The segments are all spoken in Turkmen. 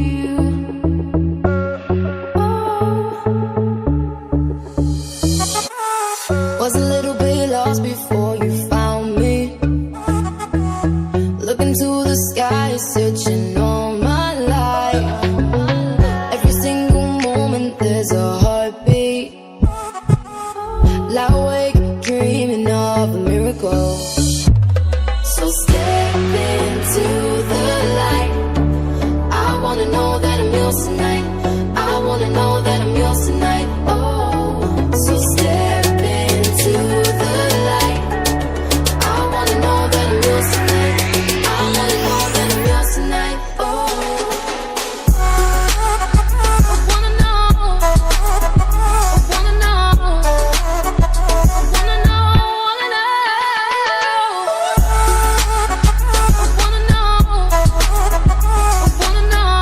You. Oh. Was a little bit lost before you found me. Looking to the sky, searching all my life. Every single moment there's a heartbeat. Lie awake, dreaming of a miracle. So step into the light. I wanna know that I'm yours tonight. I wanna know that I'm yours tonight. Oh, so step into the light. I wanna know that I'm yours tonight. I wanna know that I'm yours tonight. Oh, I wanna know. I wanna know. I wanna know. Wanna know. I wanna know. I wanna know.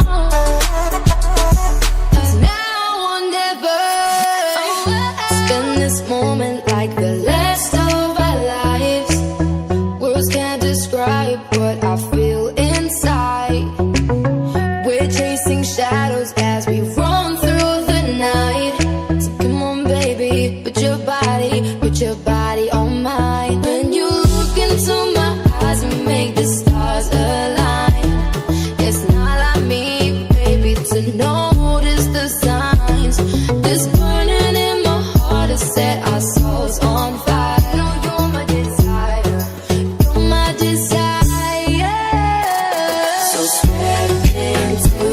It's now or never. Spend this moment like the last of our lives. Words can't describe what I feel inside. We're chasing shadows as we run through the night. So come on, baby, put your body, put your body on mine. When you look into my eyes and make the stars align. It's not like me, baby, to notice the signs. This burning in my heart has set our souls on fire. No, you're my desire. You're my desire. So step into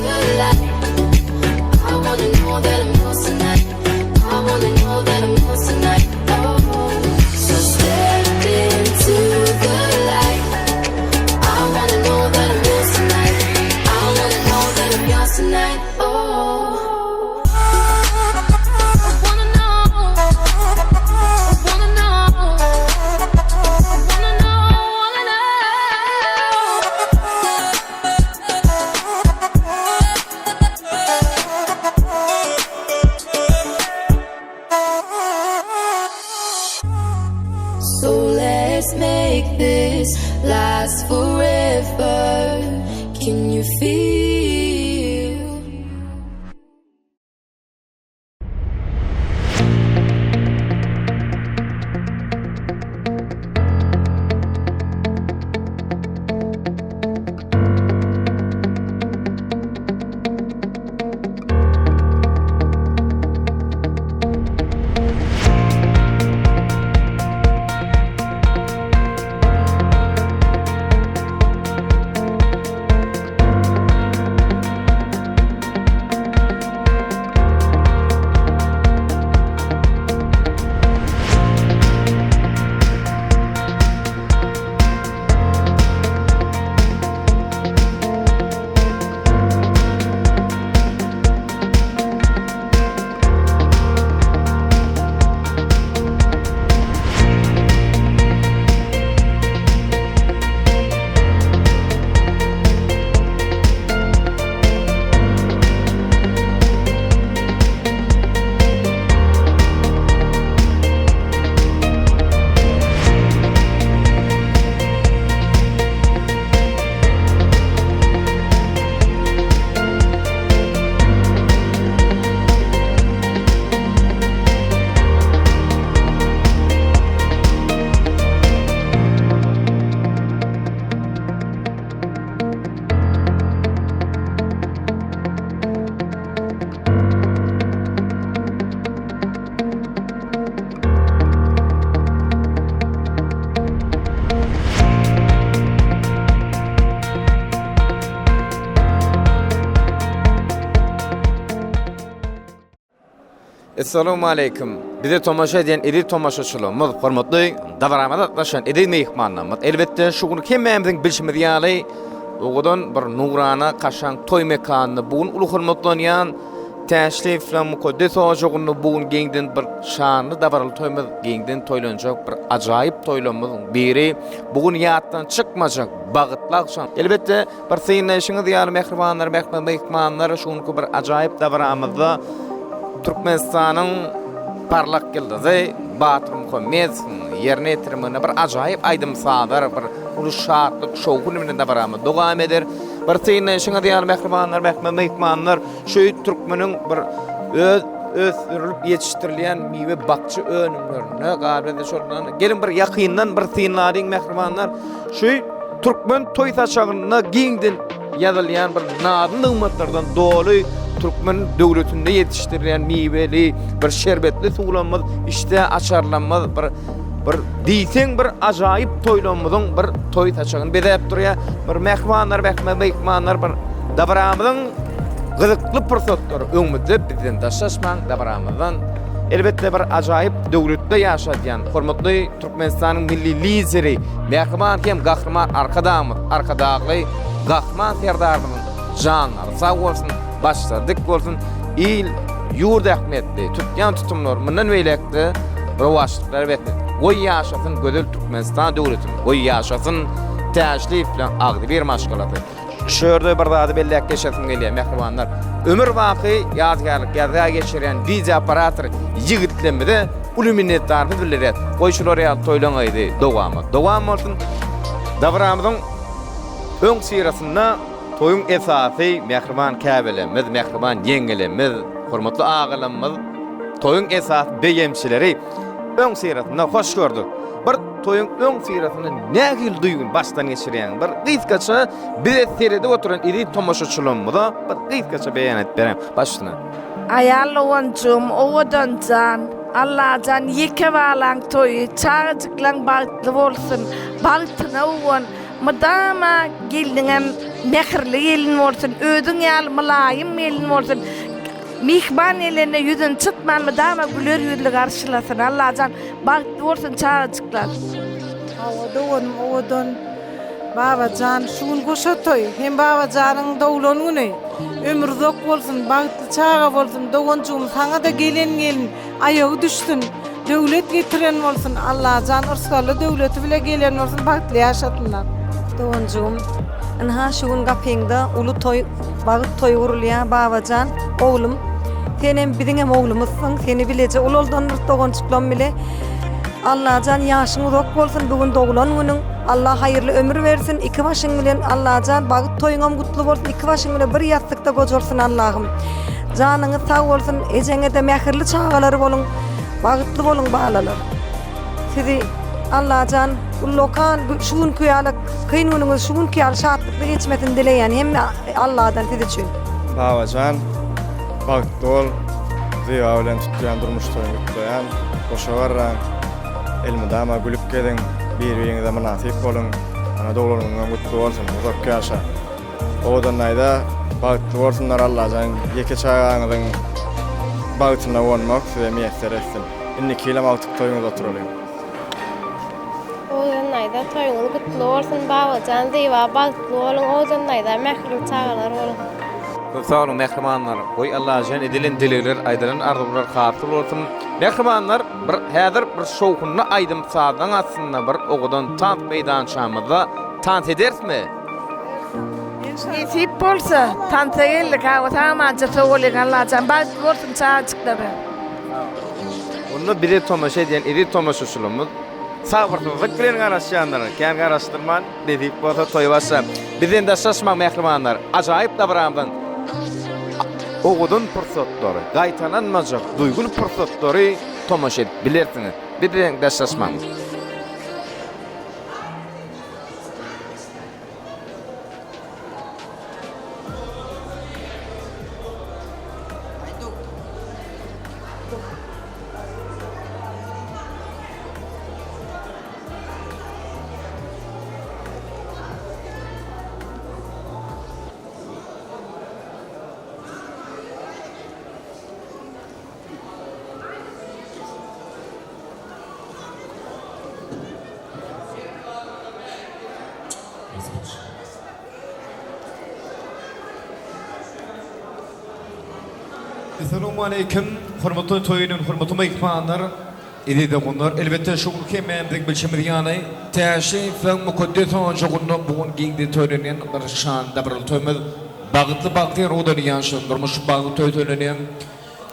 the light. I wanna know that I'm yours tonight. I wanna know that I'm yours tonight. Oh, so step into the light. I wanna know that I'm yours tonight. I wanna know that I'm yours tonight. Oh, I wanna know. I wanna know. I wanna know. Wanna know. So let's make this last forever. Can you feel? Essalamu aleýkum. Bize tomaşa edýän eziz tomaşaçylarymyz, hormatly dabaramyza gatnaşan eziz myhmanlarymyz. Elbetde, şu gün hemmämiziň bilşimiz ýaly, owadan bir nurana kaşaň toý mekanynda bu gün uly hormatlanýan Täşliýewler mukaddes ojagynda bu gün giňden bir şanly dabaraly toýumyz giňden toýlanjak bir ajaýyp toýlarymyzyň biri. Bu gün ýatdan çykmajak bagtly agşam. Elbetde, bir synlaýşyňyz ýaly mähribanlar, mähriban myhmanlar şu günki bir ajaýyp dabaramyzda Türkmenistanyň parlak ýyldyzy Batyr Muhammedowyň ýerine ýetirmeginde bir ajaýyp aýdym-sazlar, bir uly şatlyk, şowhun bilen dabaramyz dowam eder. Bir synlaýşyňyz ýaly mähribanlar, mähriban myhmanlar, şu türkmeniň bir öz ösdürilip ýetişdirilýän miwe bakja önümlerine galyberse şondan geliň bir ýakyndan bir synlalyň mähribanlar. Şu türkmen toý saçagynda giňden ýazylýan bir nazy-nygmatlardan doly türkmen döwletinde ýetişdirilýän miweli bir şerbetli suwlarymyz, işdä açarlarymyz bir bir diýseň bir ajaýyp toýlarymyzyň bir toý saçagyny bezäp durýar. Bir mähribanlar, mähriban myhmanlar bir dabaramyzyň gyzykly pursatlary öňümizde bizden daşlaşmaň dabaramyzdan elbetde bir ajaýyp döwletde ýaşadýan hormatly Türkmenistanyň Milli Lideri, mähriban hem Gahryman Arkadagymyz, Arkadagly Gahryman Serdarymyzyň janlary sag bolsun, başlary dik bolsun, il, ýurt ähmiýetli tutýan tutumlary mundan beýläk-de rowaçlyklara beslensin. Goý ýaşasyn gözel Türkmenistan döwletimiz, goý ýaşasyn Täçliýewleriň agzybir maşgalasy. Şu ýerde bir zady belläp geçesim gelýär, mähribanlar. Ömür baky ýadygärlik ýazga geçirýän wideooperator ýigitlerimize uly minnetdarlyk bildirýäs. Goý şular ýaly toýlaň yzy dowamat dowam bolsun. Dabaramyzyň öň syrasynda toýuň esasy mähriban käbelerimiz, mähriban ýeňňelerimiz, hormatly agalarymyz, toýuň esasy beýemçileri öň syrasynda hoş gördük. Bir toýuň öň syrasynda nähili duýgyny başdan geçirýäň? Bir gysgaça bize seredip oturan eziz tomaşaçylarymyza bir gysgaça beýan edip beräň. Baş üstüne. Aýal doganjygym Owadanjan, Allajan ýeke balaň toýy, çagajyklaň bagtly bolsun, bagtyna guwan, mydama gelniňem mähirli gelin bolsun, özüň ýaly mylaýym gelin bolsun, Myhman gelende ýüzüni çytman mydama güler ýüzli garşylasyn Allajan bagtly bolsun çagajyklar. Hawa doganym owadan Babajan şu gün goşa toý hem Babajanyň doglan güni ömri uzak bolsun bagtly çaga bolsun doganjygym saňada gelen gelin aýagy düşsün döwlet getiren bolsun Allajan yrsgally döwleti bile gelen bolsun bagtly ýaşasynlar. Doganjygym ynha şu gün gapyňda uly toý Bagt toýy gurulýar Babajan oglum senem biziňem oglumyzsyň seni bileje ulaldandyr doganjyklam bile Allajan ýaşyň uzak bolsun bu gün doglan günüň Allah haýyrly ömür bersin iki başyň bilen Allajan bagt toýuňam gutly bolsun iki başyň bile bir ýassykda gojalsyn Allahym janyňyz sag bolsun ejeňede mähirli çagalary boluň bagtly boluň balalar sizi Allajan ullakan şu günki ýaly Kyn günüňiz şu günki ýaly şatlykly geçmesini dileýän hemme Alladan siz üçin. Babajan bagtly bol Zyba bilen tutýan durmuş toýuňy gutlaýan goşa garraň elmydama gülüp geziň bir biriňize mynasyp boluň ana doglan günüňem gutly bolsun uzak ýaşa Owadan daýza bagtly bolsunlar Allajan ýeke çagaňyzyň bagtyna gonmak size miýesser etsin indiki ýylam agtyk toýuňyzda oturalyň. Owadan daýza toýuňyz gutly bolsun Babajan Zyba bagtly boluň Owadan daýza mähirli çagalar boluň. Köp sag boluň mähribanlar. Goý Allajan edilen dilegler aýdylan arzuwlar hasyl bolsun. Mähribanlar bir häzir bir şowhunly aýdym sazyň astynda bir owadan tans meýdançamyzda tans ederismi? Nesip bolsa tansa geldik hawa sag-amanja sowalyň Allajan bagtly bolsun çagajyklara. Onda bize tomaşa edýän eziz tomaşaçylarymyz sabyrsyzlyk bilen garaşýandyr. Kän garaşdyrman, nesip bolsa toý başlar. Bizden daşlaşmaň mähribanlar. Ajaýyp dabaramyzyň owadan pursatlary, gaýtalanmajak duýguly pursatlary tomaşa edip bilersiňiz. Bizden daşlaşmaň. Essalawmaleýkim, hormatly toý eden hormatly myhmanlar, eziz doganlar. Elbetde şu gün hemmämiziň bilşimiz ýaly, Täşli Islaň mukaddes ojagynda bu gün giňden toýlanýan bir şanly dabaraly toýumyz, bagtly bagtyýar owadan ýaşlaryň durmuş bagtly toýy toýlanýar.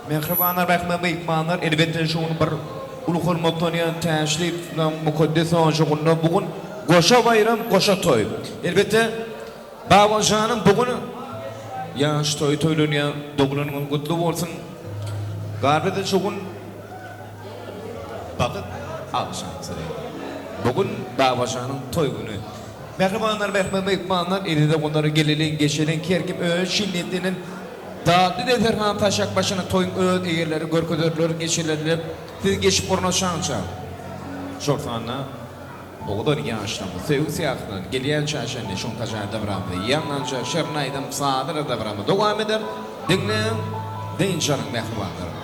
Mähribanlar, mähriban myhmanlar, elbetde şu gün bir uly hormatlanýan Täşli Islaň mukaddes ojagynda bu gün goşa baýram, goşa toý. Elbetde. Babajanyň bu gün ýaş toýy toýlanýar. Doglan gün gutly bolsun. Galyberse şu gün Bagyt agşamsy. Bu gün Babajanyň toý güni. Mähribanlar, mähriban myhmanlar, eziz doganlar, geleliň, geçeliň, her kim öz şinnetiniň datly desterhan saçak başyna toýuň öz eýeleri görkezerler, geçilerler. Siz geçip ornaşança, şol sanda owadan ýaşlarymyz söýgi syýahatyndan gelýänçä çenli şoňkaja dabramyzy ýaňlança şirin aýdym sazly dabramyz dowam eder. Diňläň, dynç alyň mähribanlar.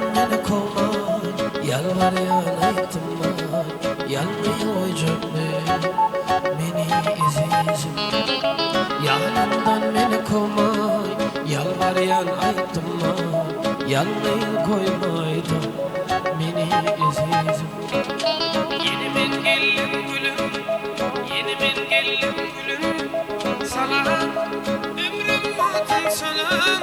Ýanymdan meni kowmaý, ýalbarýan aýtdymaý, Ýalňyz goýjakmy meni ezizim. Ýanymdan meni kowmaý, ýalbarýan aýtdymaý, Ýalňyz goýmaý-da meni ezizim. Ýene men geldim gülüm, ýene men geldim gülüm, Salam, ömrüm bagtym salam.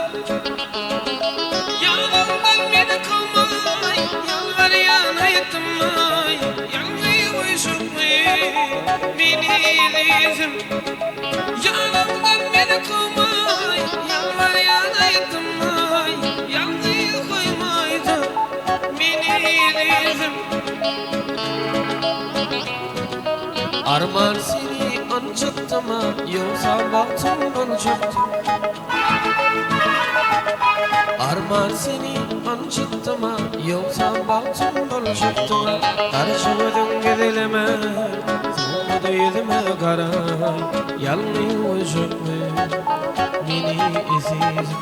Ýanymdan meni kowmaý, ýalbarýan aýtdymaý, Ýalňyz goýjakmy meni ezizim. Ýanymdan meni kowmaý, ýalbarýan aýtdymaý, Ýalňyz goýmaý-da meni ezizim. Arman seni ynjytdym-a, ýogsa bagtym boljakdy. Arman seni ynjytdym-a, ýogsa bagtym boljakdy. Garşy gözüň gezeleme, soňuda ýüzüme garaý, Ýalňyz goýjakmy meni ezizim.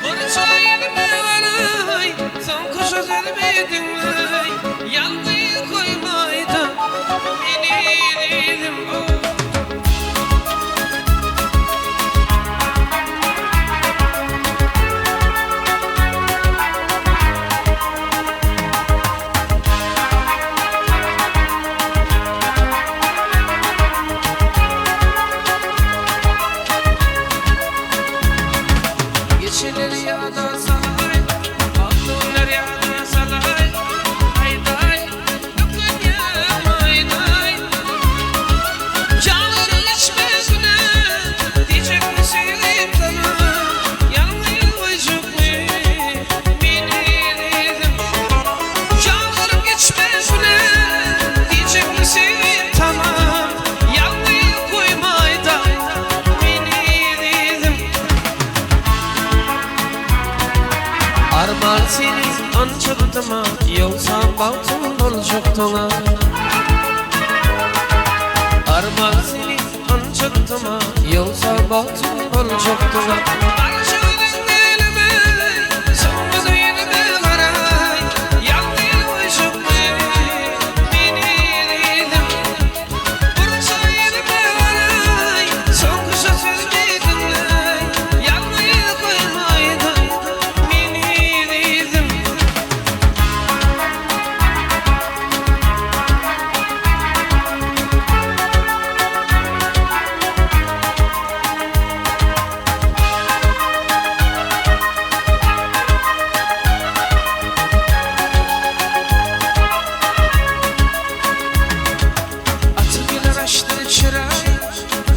Burça ýüzüme garaý, soňky şu sözümi diňläý, Ýalňyz goýmaý-da meni ezizim. Geçenleri ýada salaý, Bagtly günler ýada salaý, Aýdaý, ökünýäm aýdaý. Ýaňyr geçme güne, Diýjekmi söýgim saňa, Ýalňyz goýjakmy meni ezizim. Ýaňyr geçme güne, Diýjekmi söýgim tamam, Ýalňyz goýmaý-da meni ezizim. Arman seni ynjytdyma, Ýogsam bagtym boljakdyňa. Arman seni ynjytdyma, Ýogsa bagtym boljakdyňa. Garşy gözüň elime, Soňuny ýüzüme garaý, Ýalňyz goýjakmy meni ezizim. Burça ýüzüme garaý, Soňky şu sözümi diňläý, Ýalňyz goýmaý-da meni ezizim. Atyr güller açdy çyraý,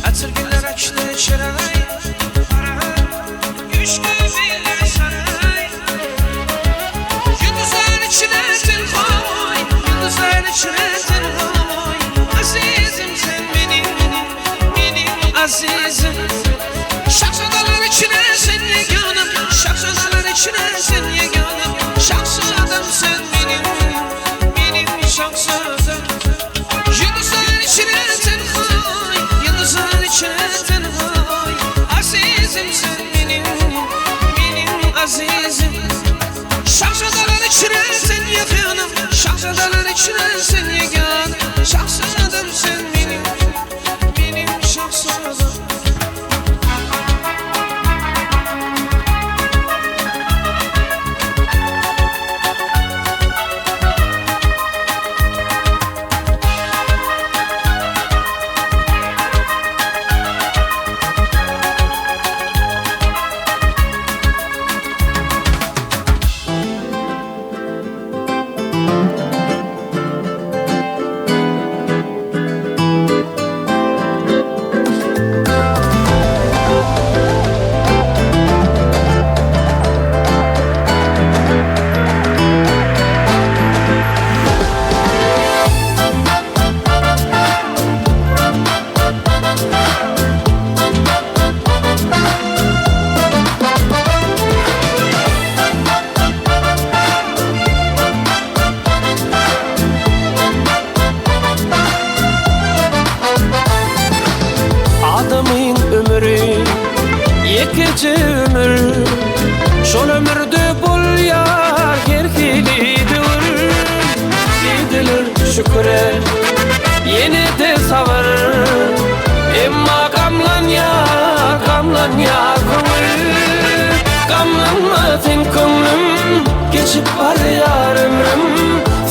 Atyr güller açdy çyraý, Gara yşky bile saraý. Ýyldyzlar içine tenhaý, Ýyldyzlar içine tenhaý, Azizim sen meniň, meniň azizim. Şahzadalar içine sen ýeganym, Şahzadalar içine sen ýeganym, Şahzadam sen meniň, meniň şahzadam. Ýyldyzlar içine tenhaý, Ýyldyzlar içine tenhaý, Azizim sen meniň, meniň azizim. Şahzadalar içine sen ýeganym, Şahzadalar içine sen ýeganym, Şahzadam sen meniň, meniň şahzadam. Geçip barýar ömrüm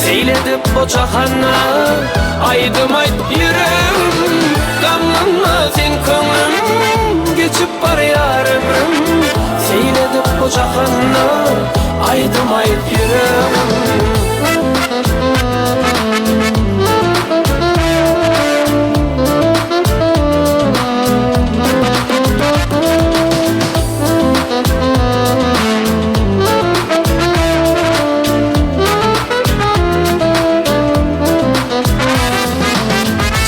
Seýl edip bu jahanda Aýdym aýt ýüregim Gamlanma sen köňlüm Geçip barýar ömrüm Seýl edip bu jahanda Aýdym aýt ýüregim.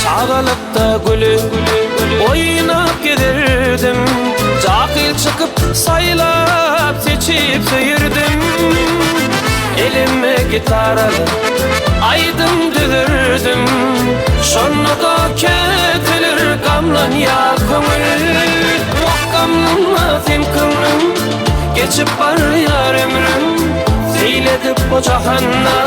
Çagalykda gülüp, oýnap gezerdim, Jahyl çykyp, saýlap, seçip söýerdim. Elime gitar alyp, aýdym düzerdim, Şonda-da keteler gamlanýar köňül. Wah, gamlanma sen köňlüm, geçip barýar ömrüm, Seýl edip bu jahanda,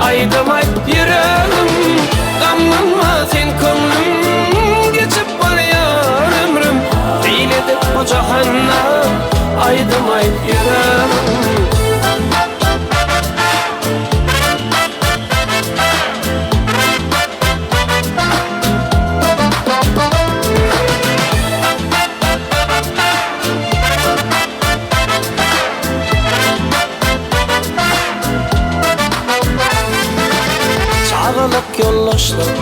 aýdym aýt ýüregim. Gamlanma sen köňlüm, geçip barýar ömrüm, Seýl edip bu jahanda, aýdym aýt ýüregim. Çagalyk ýoldaşlar,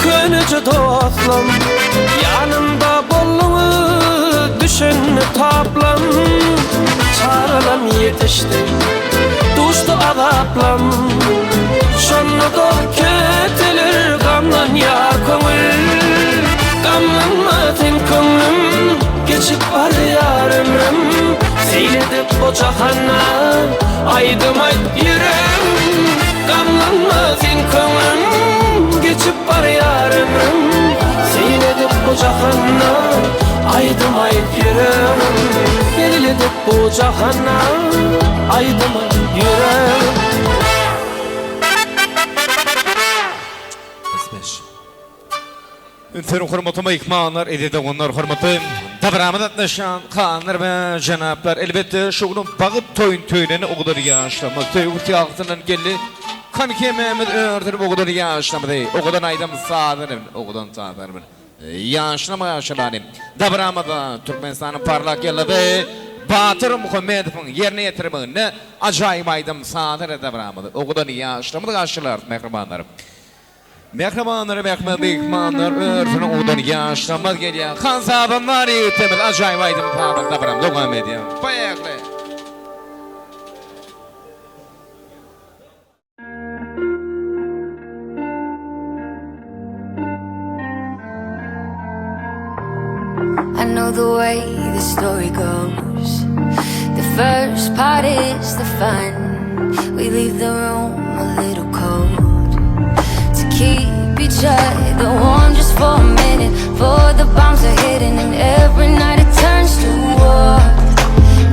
köneje dostlam, Ýanymda bolduňyz düşende taplam. Çagalam ýetişdi, duşdy azaplam, Şonda-da keteler gamlanýar köňül. Gamlanma sen köňlüm, geçip barýar ömrüm, Seýl edip bu jahana aýdym aýt ýüregim. Gamlanma sen köňlüm, geçip barýar ömrüm, Seýl edip bu jahana aýdym aýt ýüregim. Seýl edip bu jahana aýdym aýt ýüregim. Ünsüň hormatly myhmanlar, eziz doganlar, hormatly dabaramyza gatnaşýan hanlar we jenaplar, elbetde şu günüň bagyt toýuny toýlany ogular ýaşlarymyz söýgi syýasatyndan geldi. Kan hemmämiz ördürip ogular ýaşlarymyzy, ogulan aýdym sazlary bilen, ogulan sazlary bilen ýaşlama ýaşalany. Dabaramyzda Türkmenistanyň parlak ýyldyzy Batyr Muhammedowyň ýerine ýetirmeginde ajaýyp aýdym sazlary dabaramyzy ogulan ýaşlarymyz garşylarys mähribanlar. Mähribanlar, mähriban myhmanlar, örsüni owdan ýaşlamaz gelýär. Han sazandar ýigitlerimiz ajaýyp aýdym sazlar dabaram dowam edýär. Baýakly. I know the way the story goes. The first part is the fun. We leave the room a little cold to keep each other warm just for a minute. For the bombs are hitting, and every night it turns to war.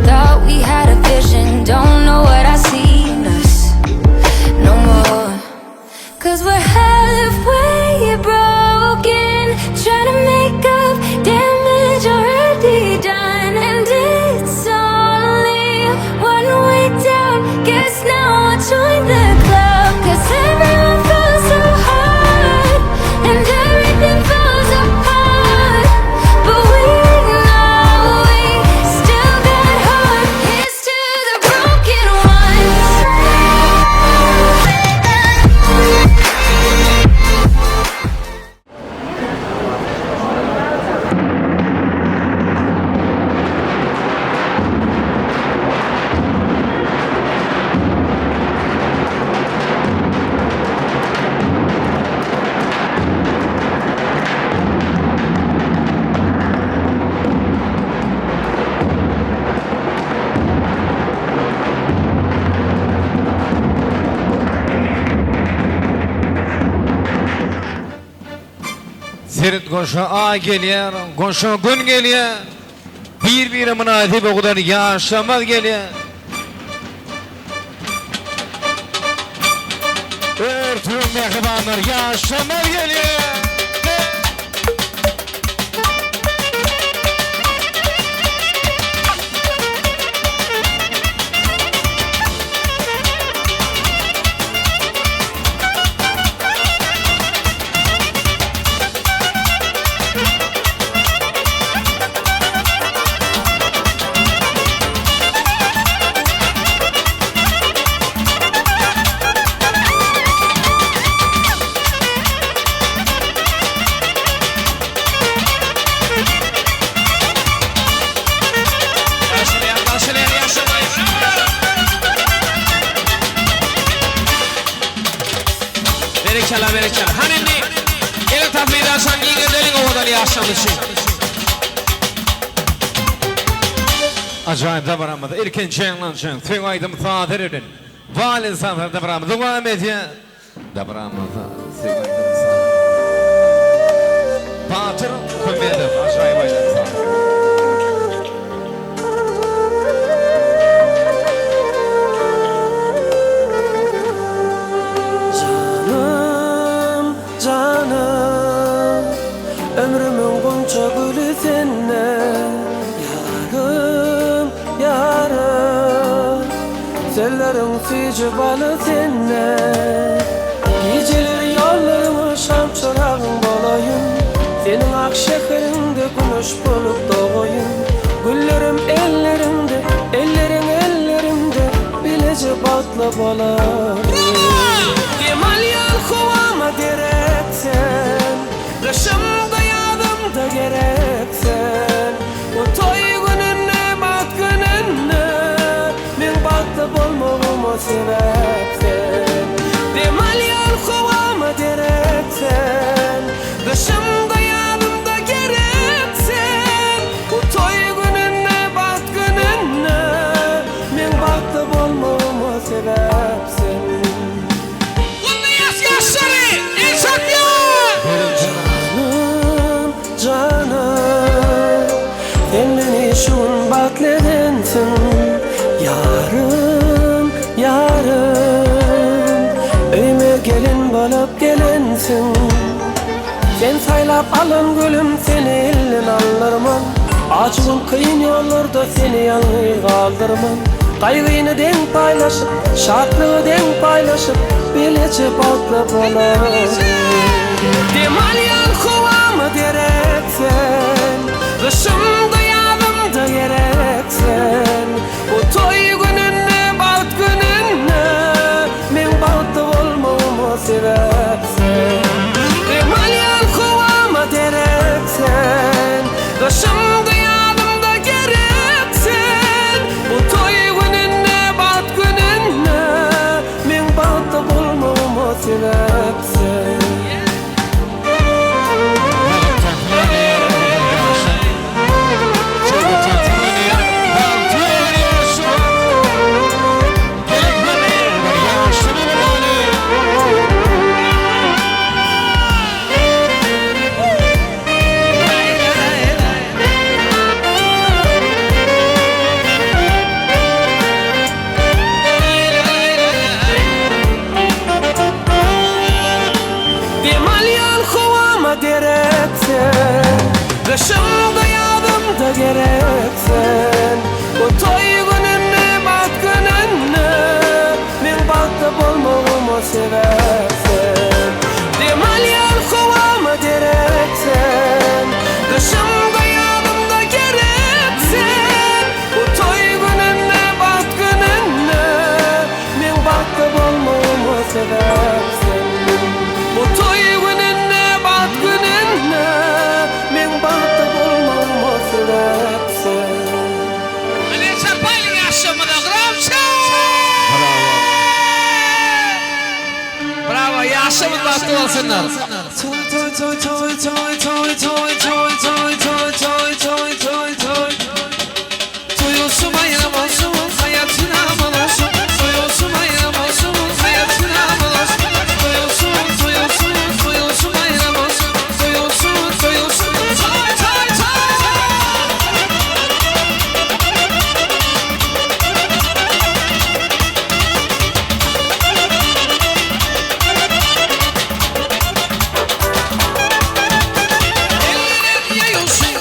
Thought we had a vision, don't know what I see in us no more. Cause we're halfway broken, trying to make up damage already done. And it's only one way down. Guess now I'll join the club. Cause everyone falls so hard, and everything falls apart. But we know we still got heart. Here's to the broken ones. Seret goşa aý gelýär, goşa gün gelýär. Bir-bire mynasyp ogudan ýaşlamaz gelýär. Örtüň mähribanlar ýaşlamaz gelýär. Berekella berekella. Hany indi geliň tas meýdançany giňeldeliň owadan ýaşlarymyz üçin. Ajaýyp dabaramyz ilkinji ýaňlanjak söýgi aýdym sazlar bilen Walen sazlar dabaramyz dowam edýär. Dabaramyzda söýgi aýdym saz Batyr Muhammedow ajaýyp aýdym saz. Janym, janym, ömrümiň gunça güli sende, Ýarym, ýarym, Sözleriň süýji baly sende. Gijeler ýollaryňa şam çyragyň bolaýyn, Seniň ak şäheriňde güneş bolup dogaýyn. Güllerim elleriňde, elleriň ellerimde, Bileje bagtly bolaly. Dem alýan howama derek sen, Gyşymda ýazymda gerek sen. Bu toý gününde, bagt gününde, Meň bagtly bolmagyma sebäp sen. Dem alýan howama derek sen, Gyşymda ýazymda gerek sen. Bu toý gününde, bagt gününde, Meň bagtly bolmagyma sebäp sen. Gully ýaş ýaşlary el çarpýar! Janym, janym, sen meni şu gün bagtly edensiň. Ýarym, ýarym, öýüme gelin bolup gelensiň. Sen saýlap alan gülüm seni elden aldyrman. Ajy gün kyn ýollarda seni ýalňyz galdyrman. Gaýgyny deň paýlaşyp, şatlygy deň paýlaşyp, bileje bagtly bolaly. Dem alýan howama derek sen, Gyşymda ýazymda gerek sen. Bu toý gününde, bagt gününde, Meň bagtly bolmagyma sebäp sen. Dem alýan howama derek sen, Gyşymda ýazymda gerek sen. Bu toý gününde, bagt gününde, Meň bagtly bolmagyma sebäp sen. Dem alýan howama derek sen, Gyşymda ýazymda gerek sen. Bu toý gününde, bagt gününde, Meň bagtly bolmagyma sebäp sen. Dem alýan howama derek sen, Gyşymda ýazymda gerek sen. Bu toý gününde, bagt gününde, Meň bagtly bolmagyma sebäp sen. Bu toý gününde, bagt gününde, Meň bagtly bolmagyma sebäp sen. Hany çarpaýlyň ýaşlygymyza gromçe! Brawo ýaşlygymyz bagtly bolsunlar. Toý toý toý toý toý toý toý toý toý toý toý toý toý toý Toý olsun bayram olsun hayatın aman olsun Toý olsun bayram olsun hayatın aman olsun Toý olsun toý olsun toý olsun bayram olsun Toý olsun toý olsun toý toý toý. Eller ýaýylsyn.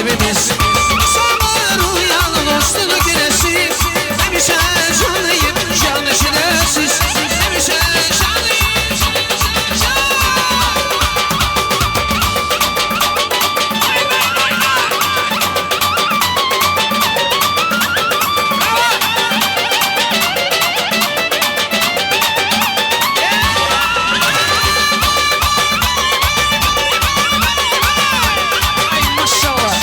kalbimiz. Samarı yanı dostunu güneşi Hemişe canlıyım can şerefsiz Hemişe canlıyım can Ay maşallah.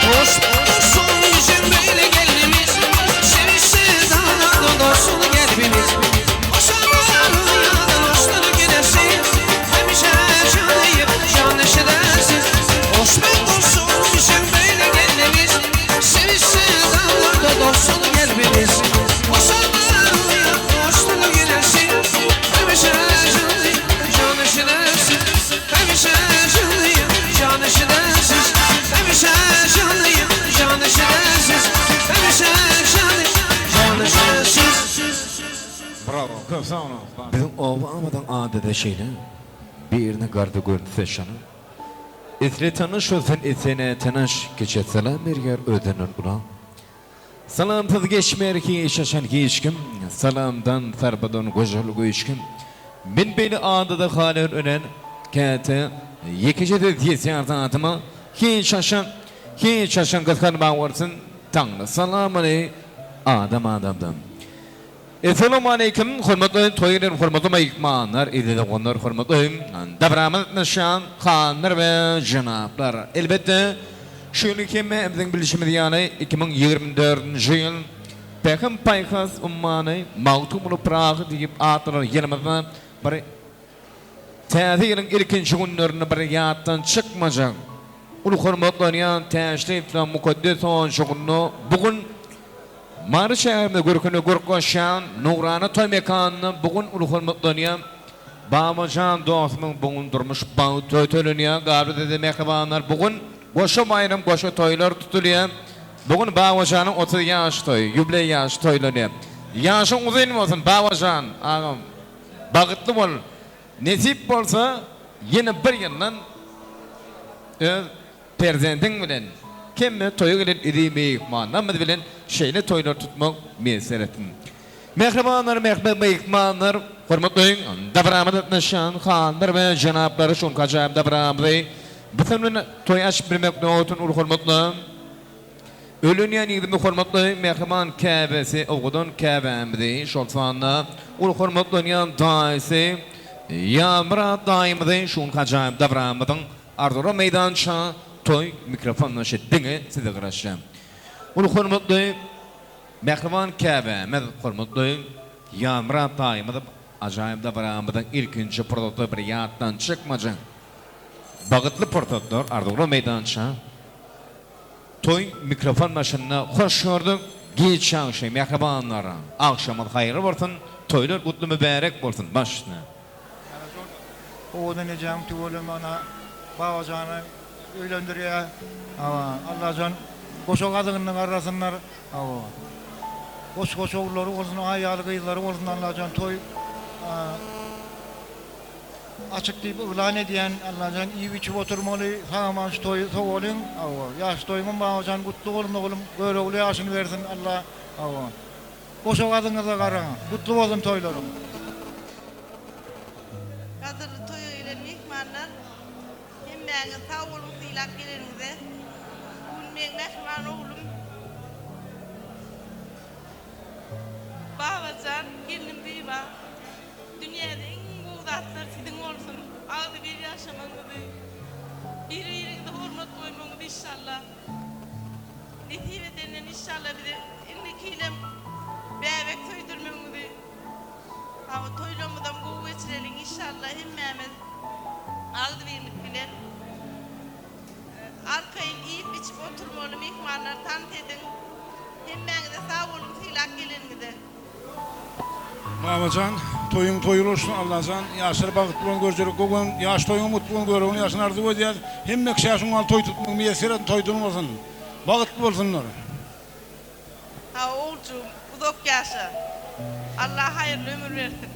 Hoş bulsun bizim böyle gelinimiz Sevişsiz dağlarda dostunu kalbimiz Boşanlar rüyadan hoşlanı güneşi Hemişe canıyım can eşedersiz Hoş bulsun bizim böyle gelinimiz Sevişsiz dağlarda dostunu kalbimiz Boşanlar rüyadan hoşlanı güneşi Hemişe canıyım can eşedersiz Hemişe canıyım can eşedersiz Hemişe canlıyım can eşedersiz Hemişe canlıyım can eşedersiz Bravo, köp sag boluň. Biziň obamyzyň ady-da şeýle, birine garda görünse şanyň. Isle tanyş olsun, isle nätanyş, Keçe salam berýär özünden ula. Salamsyz geçmeýär hiç haçan hiç kim, Salamdan, sarpadan gojaly güýç kim. Men beýle adada halar ölen, Käte ýekeje söz ýetýär dadyma, Hiç haçan, hiç haçan gysganmaň bolsun, Taňry salamyny adam adamdan. Essalawmaleýkim hormatly toý gelen hormatly myhmanlar eziz doganlar hormatly dabramyz gatnaşýan hanlar we jenaplar elbetde şu ýyl hemmämiziň bilşimiz ýaly 2024-nji ýyl Pähim paýhas ummany Magtymguly Pyragy diýip atlanan ýylymyzda bir täze ýylyň ilkinji günlerinde bir ýatdan çykmajak uly hormatlanýan täçli yslam mukaddes onjugynda bu gün Mary şäherinde görküne görk goşýan nurana toý mekanynda bu gün uly hormatlanýan Babajan dostumyň bu gün durmuş bagt toýy tölenýär. Galyberse-de mähribanlar bu gün goşa baýram goşa toýlar tutulýar. Bu gün Babajanyň 30 ýaş toýy, ýubleý ýaşy toýlanýar. Ýaşyň uzyn bolsun Babajan agam. Bagtly bol. Nesip bolsa ýene bir ýyldan öz Perzendiň bilen, kemme toýa gelen iri myhmanlarymyz bilen şeýle toýlar tutmak miýesser etsin. Mähribanlar, mähriban myhmanlar, hormatly dabaramyza gatnaşýan hanlar we jenaplar şu günki ajaýyp dabaramyzy bu bilen toý açyp bilmek nowbatyn uly hormatly Öýlenýän ýigidimiz hormatly mähriban käbesi owadan käbämizi, şol sanda uly hormatlanýan daýysy Ýazmyrat daýymyzy şu günki ajaýyp dabaramyzyň Arzuwlar meýdança toý mikrofondaşy diňe size garaşýar. Uly hormatly mähriban käbämiz hormatly Ýazmyrat daýymyz ajaýyp dabaramyzyň ilkinji pursaty bir ýatdan çykmajak bagytly pursatlar Arzuwlar meýdança toý mikrofon başynda hoş gördük giç ýagşy mähribanlar agşamyňyz haýyrly bolsun toýlar gutly mübärek bolsun baş üstüne. Owadan ejäň tüweleme ana Babajany öýlendirýä hawa Allajan goşa gazygyndan garrasynlar hawa goş goş ogullary bolsun aý ýaly gyzlary bolsun Allajan toý açyk diýip yglan edýän Allajan iýip içip oturmaly sag aman şu toýy sowalyň hawa ýaş toýuňam Babajan gutly bolsun oglum Görogly ýaşyny bersin Alla hawa Goşa gazyňyza garaň, gutly bolsun toýlaryň. Gadyrly toýa gelen myhmanlar, hemmäňiz sag boluň sylap geleniňize. Bu gün meň mähriban oglum Babajan, gelnim Zyba. Dünýäde iň gowy zatlar siziň bolsun. Agzybir ýaşamagyňyzy, bir-biriňize hormat goýmagyňyzy inşallah. Nesip edenden inşallah bize indiki ýylem bäbek söýdürmegiňizi hawa toýlarymyzam gowy geçireliň inşallah hemmämiz agzybirlik bilen arkaýyn iýip içip oturmaly myhmanlary tans ediň hemmäňize sag boluň sylap geleniňize. Babajan toýuň toý bolsun Allajan ýaşlar bagtly bolun görjelik gowan ýaş toýuňam gutly bolun görogly ýaşyny arzuw edýäs hemme kişä şuň ýaly toý tutmagy miýesser etsin toýdan bolsun bagtly bolsunlar. Hawa oguljygym uzak ýaşa. Allah haýyrly ömür bersin.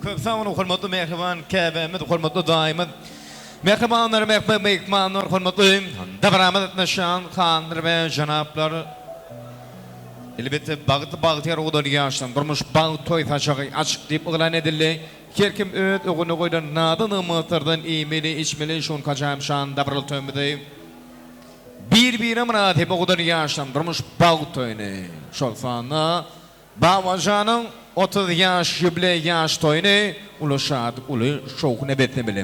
Köp sag boluň hormatly mähriban käbämiz hormatly daýymyz mähribanlar mähriban myhmanlar hormatly dabaramyza gatnaşýan hanlar we jenaplar elbetde bagtly bagtyýar owadan ýaşlaryň durmuş bagt toý saçagy açyk diýip yglan edildi her kim öz öňüne goýlan nazy nygmatlardan iýmeli içmeli şunka ajaýyp şan dabaraly toýumyzy bir birine mynasyp owadan ýaşlaryň durmuş bagt toýuny şol sanda Babajanyň 30 ýaş ýubileý ýaş toýuny uly şatlyk, uly şowhuna beslemeli.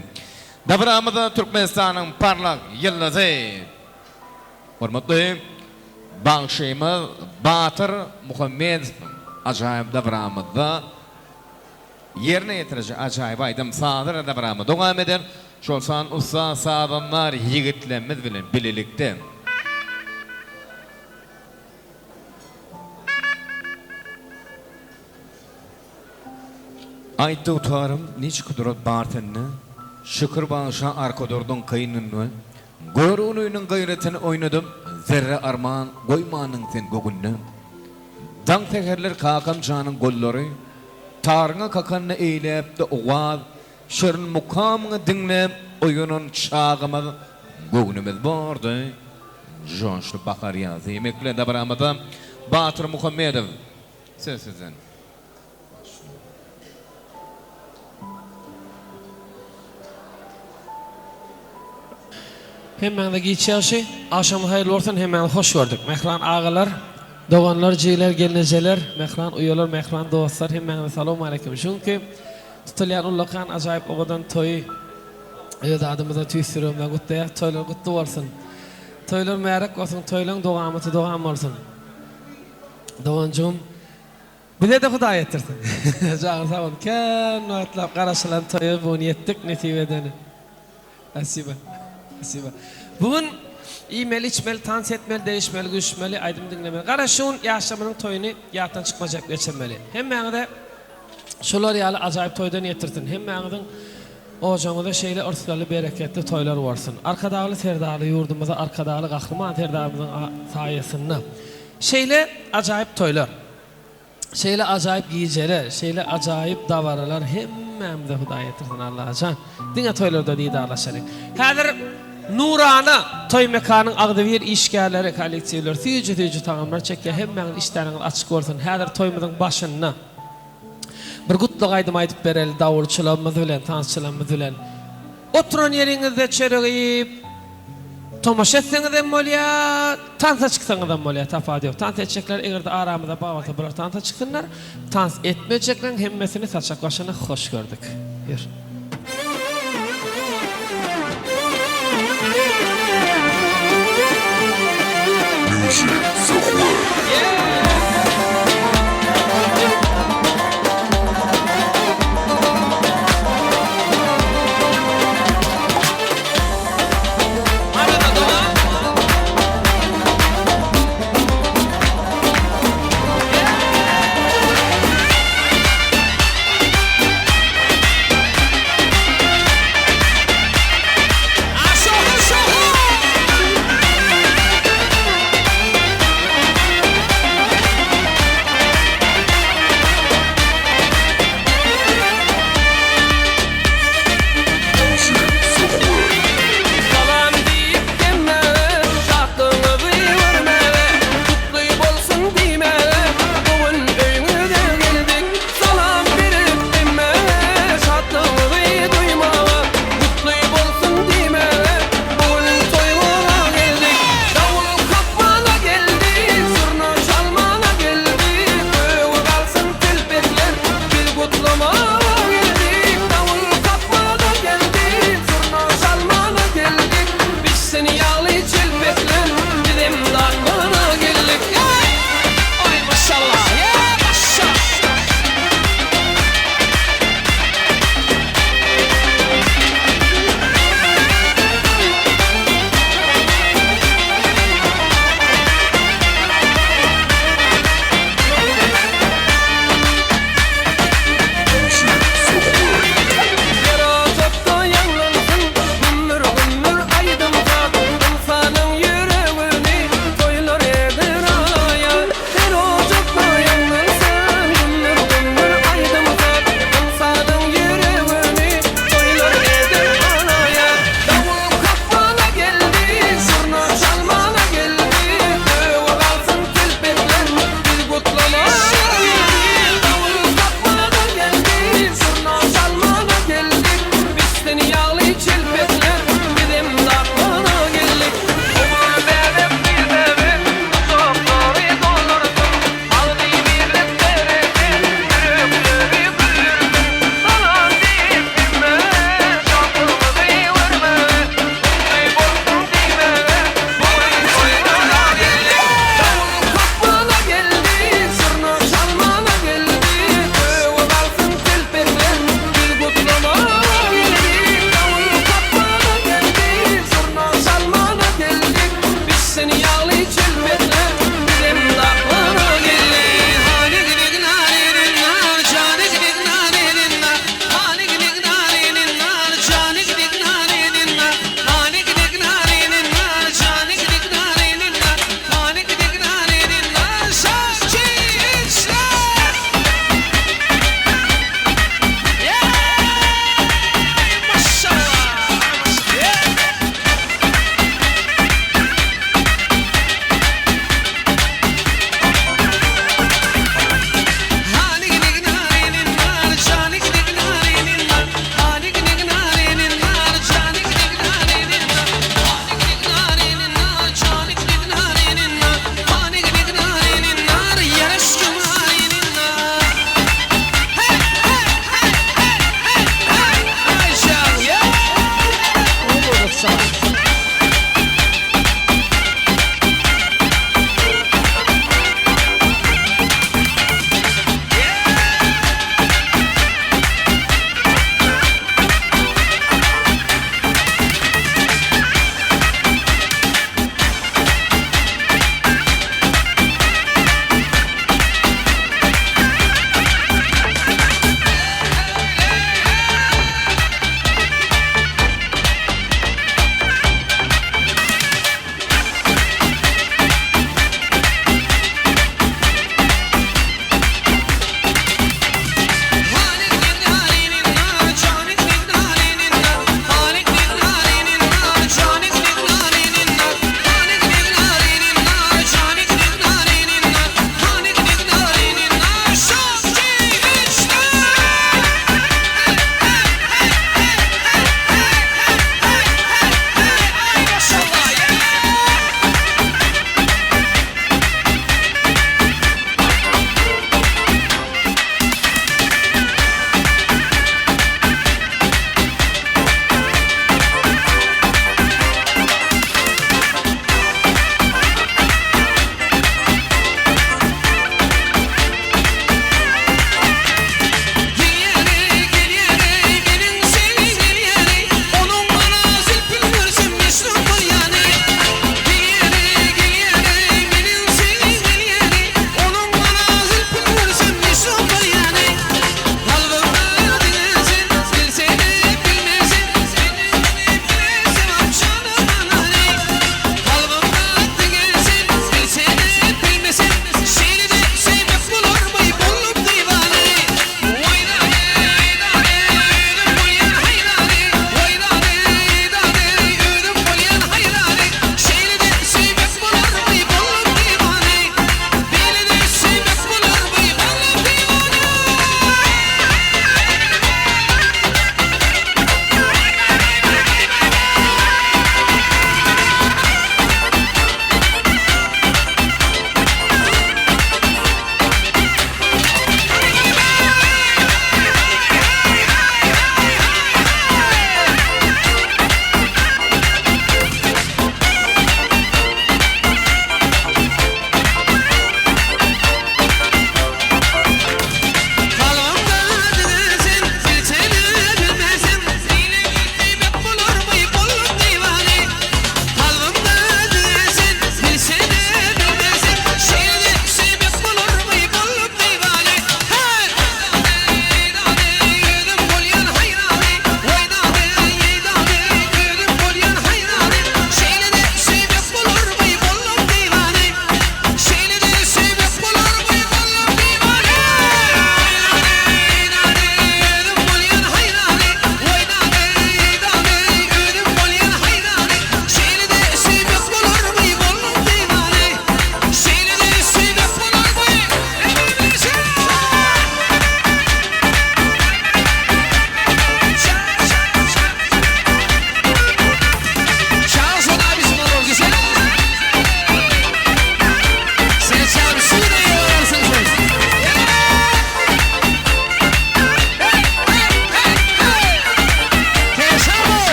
Dabaramyzda Türkmenistanyň parlak ýyldyzy, hormatly bagşymyz Batyr Muhammedowyň ajaýyp dabaramyzda ýerine ýetiriji ajaýyp aýdym-sazlary dabaramyz dowam eder. Şol san ussat sazandar ýigitlerimiz bilen bilelikde. Aýt dugtarym, niçik gudrat bar sende, Şükür bagşa arka durduň kyn günde, Göroglynyň gaýratyny oýnadyp, Zerre arman goýmandyň sen gögünde. Daň säherler kakam janyň gollary, Taryňa kakanda eýläpdi owaz, Şirin mukamyňy diňläp oýanan çagymyz göwnümiz bordy. Joşly bahar ýazy diýmekle dabaramyza Batyr Muhammedow söz sizden. Hemmäňize giç ýagşy, agşamyňyz haýyrly bolsun, hemmäňizi hoş gördük. Mähriban agalar, doganlar, jigiler, gelnejeler, mähriban uýalar, mähriban dostlar, hemmäňize salowmaleýkim. Şu günki tutulýan ullakan ajaýyp owadan toýy öz adymyzdan tüýs ýüregimden gutlaýas. Toýlar gutly bolsun. Toýlar mübärek bolsun, toýlaň dowamaty dowam bolsun. Doganjygym Bize-de Hudaý ýetirsin. Janyň sag bolsun. Kän wagtlap garaşylan toýa bu gün ýetdik nesip edeni. Spasiba. Spasiba. Bu gün iýmeli, içmeli, tans etmeli, degişmeli, gülüşmeli, aýdym diňlemeli. Garaz şu gün ýaşlarymyzyň toýuny ýatdan çykmajak geçirmeli. Hemmäňize şular ýaly ajaýyp toýdan ýetirsin. Hemmäňiziň ojagyňyzda şeýle yrsgally, bereketli toýlar bolsun. Arkadagly Serdarly ýurdumyzda Arkadagly Gahryman Serdarymyzyň saýasynda şeýle ajaýyp toýlar. Şeýle ajaýyp gijeler, şeýle ajaýyp dabaralar hemmämize Hudaý ýetirsin Allajan. Diňe toýlarda didarlaşalyň. Häzir Nurana toý mekanyň agzybir işgärleri, kollektiwleri süýji-süýji tagamlar çekýär. Hemmäňiz işdäniňiz açyk bolsun. Häzir toýumyzyň başynda bir gutlag aýdym aýdyp bereli dawulçylarymyz bilen, tansçylarymyz bilen. Oturan ýeriňizde çörek iýip, tomaşa etseňizem bolýar, tansa çyksaňyzam bolýar, tapawudy ýok. Tans etjekler eger-de aramyzda bar bolsa bular tansa çyksynlar, tans etmejekleriň hemmesini saçak başyna hoş gördük. Ýör.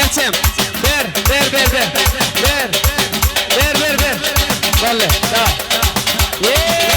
Berçem. Ber, ber, ber, ber. Ber. Ber, ber, ber. Boldy. Daway. Ýeee!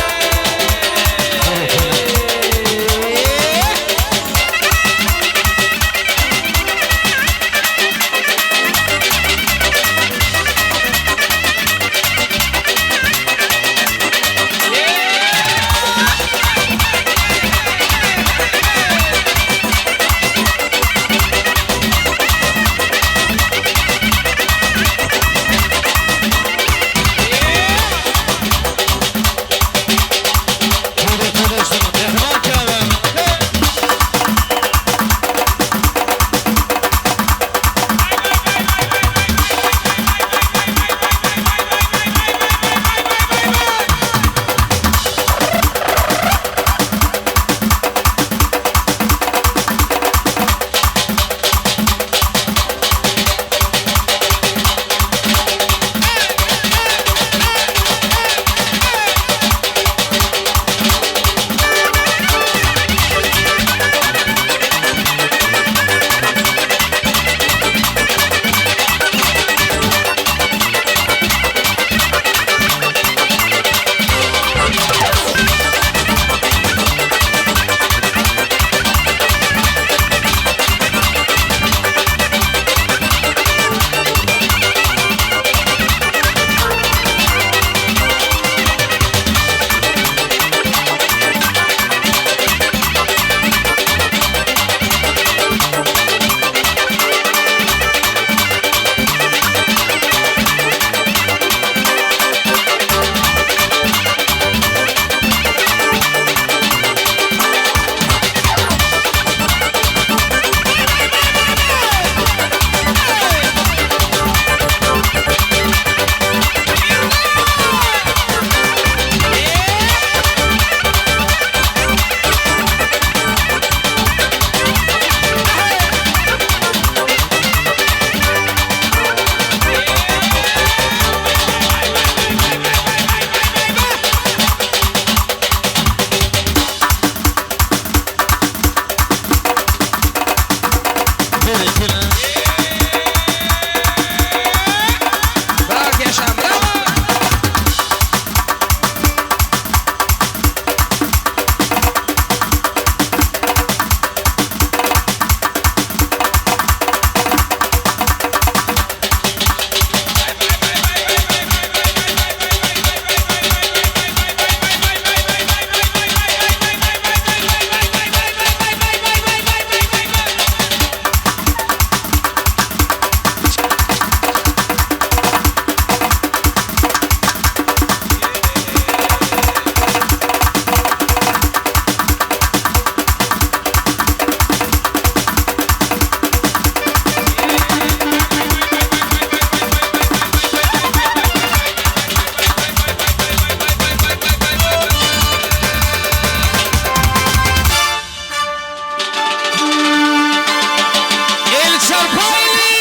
El çarpaýly!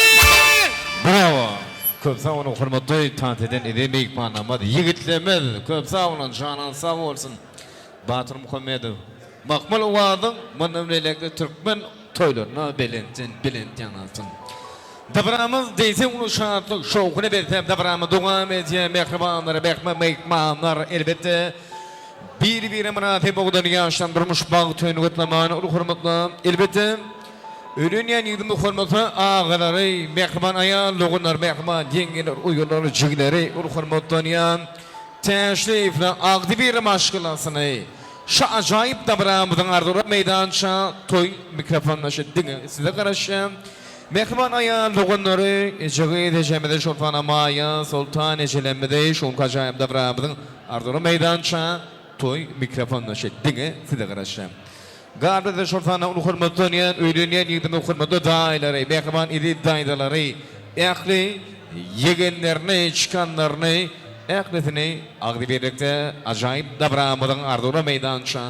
Brawo! Köp sag boluň hormatly tans eden eziz myhmanlarymyz, ýigitlerimiz köp sag boluň janyňyz sag bolsun. Batyr Muhammedow Mahmal owazyň mundan beýläkde türkmen toýlarynda belentden belent ýaňlansyn. Dabramyz diýseň uly şatlyk şowhuna besläp dabramyz dowam edýär mähribanlar mähriban myhmanlar elbetde biri-birine mynasyp bolan ýaşlaryň durmuş bagtyny gutlaman uly hormatla elbetde öýlenýän ýigdimiz hormatly agalary mähriban aýal doganlar mähriban ýeňňeler uýalar jigileri uly hormatlanýan Täşliýewler agzybir maşgalasyny şu ajaýyp dabramyzyň arzuwlar meýdança toý mikrofondaşy diňe size garaşýar. Mähriban aýal doganlary, eje gyz ejemizi şol sanda Maýa, Soltan ejelerimizi şu günki ajaýyp dabramyzyň arzuwlar meýdança toý mikrofondaşy diňe size garaşýar. Gardaşlar şol sanda uly hormatlanýan, öýlenýän ýigdimiz hormatly daýylary, mähriban eziz daýzalary, ähli ýegenlerini, çykanlaryny, ählisini agzybirlikde ajaýyp dabramyzyň arzuwlar meýdança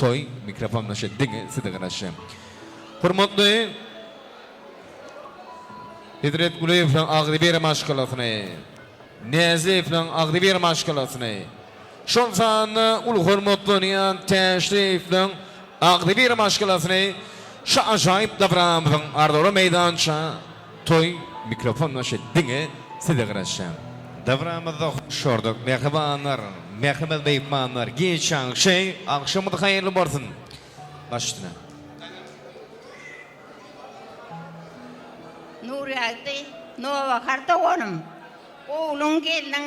toý mikrofondaşy diňe size garaşýar. Hormatly Hezret Gulyýewlaň agzybir maşgalasyny, Näzliýewlaň agzybir maşgalasyny, şol sanda uly hormatlanýan Täşliýewlaň agzybir maşgalasyny şu ajaýyp dabramyzyň arzuwly meýdança. Toý mikrofon başy diňe size garaşýar. Dabramyzda hoş gördük mähribanlar, mähriban myhmanlar, giç agşy, agşamyz haýyrly bolsun. Baş üstüne. Nurýagdy nowbahar doganym, ogluň gelniň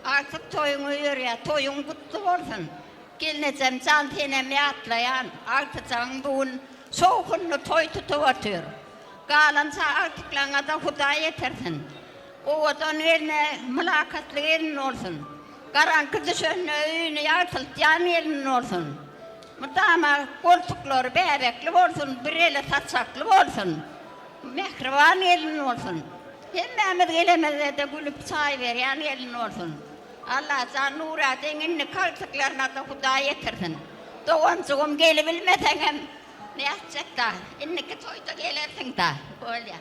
agtyk toýuňa ýörýär, toýuň gutly bolsun. Gelnejem jan senem ýatlaýan, agtyjagyň bu gün şowhunly toý tutup otyr. Galan agtyklaňada Hudaý ýetirsin. Owadan gelne mylakatly gelin bolsun. Garaňky düşende öýüni ýagtyltýan gelin bolsun. Mydama goltuklary bäbekli bolsun, bir eli saçakly bolsun. Mähriban gelin bolsun. Hemmämiz gelemizde-de gülüp çaý berýän gelin bolsun. Allajan Nuradyň indiki agtyklaryna-da Hudaý ýetirsin. Doganjygym gelibilmeseňem nätjek-da, indiki toýda gelersiň-da. Bolýa.